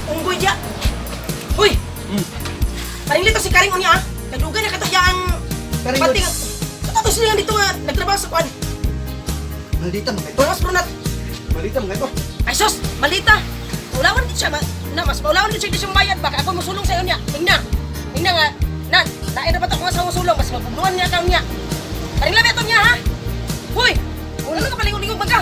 Unggoy diya. Hoy! Paring lito si Karing unya ah. Nagdugay na kato ang Karing pati nga. Kato sila nga dito nga nagtrabaho sa kuan. Maldita mga ito. Thomas Brunat. Maldita mga ito. Ay sus, malita. Ulawan din siya, na mas maulawan din siya di siya mabayad baka ako musulong sa iyo niya. Tingna. Tingna nga na lain na ba to kung sa musulong mas mapugnuan niya ka niya. Paring labi ato niya ha. Hoy! Wala ka palingon-lingon ba ka?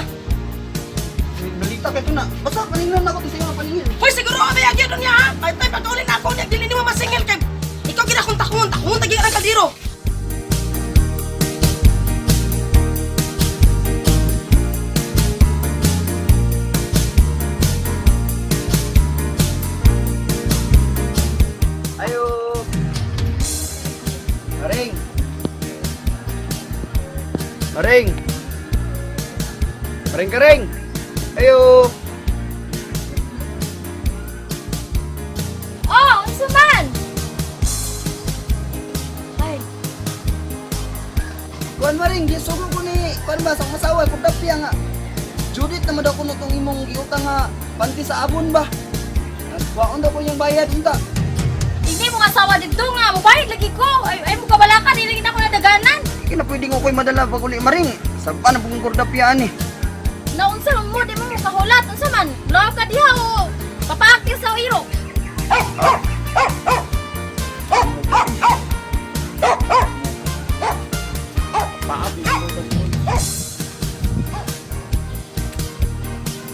Maldita ka ito na. Basta paningnan ako sa iyong paningin. Hoy, siguro ka ba gyud niya ha? Ay tay pagkauli na ako niya dili nimo masingil kay ikaw gid akong takon, takon tagi ang kaldero. Ayo. Maring. Maring. Maring karing. Ayo. Oh, unsa man? Ay, Kuan Maring, gisugo ko ni kuan ba sa akong asawa kung dapya nga. Judith naman daw kuno tong imong giutang nga panty sa abon ba. Kuwaon daw ko yung bayad unta. hindi mo asawa didto nga, mobayad lagi ko. Ay, ay mo kabalakan, dili na ko nadaganan. Di na pwede ko ko'y madala pag uli Maring. Saba na pong kordapyaan eh. Naunsa man mo, di mo makahulat. Unsa man? Law ka diha o papaakti sa iro.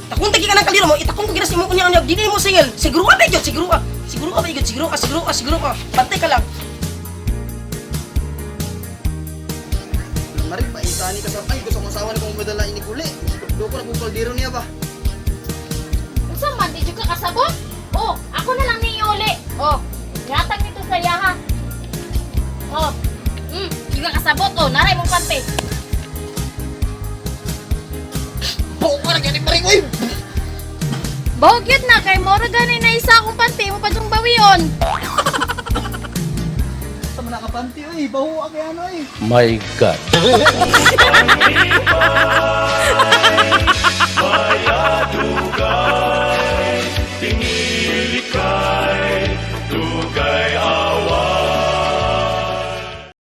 Takon tagi ka ng kaldero mo, itakon ko ginas imo unya unya dili mo singil. Siguro ka ba gyud, siguro ka. Siguro ka ba gyud, siguro ka, siguro ka, siguro ka. Bantay ka lang. Maring, paitani ka sa ay gusto kong asawa ni kong madala ini kuli. Do ko na kong kaldero niya ba. Unsa man, di jud ka kasabot? Oh, ako na lang ni iuli. Oh, gihatag nito sa iya ha. Oh, di ka kasabot oh, naray mong pante. Buo ka na gani Maring, uy! Bawag yun na kay mora gani na isa akong pante mo pa jung bawion. Sa mga nakapanti, uy, baho ka kaya ano eh. My God. Dugay,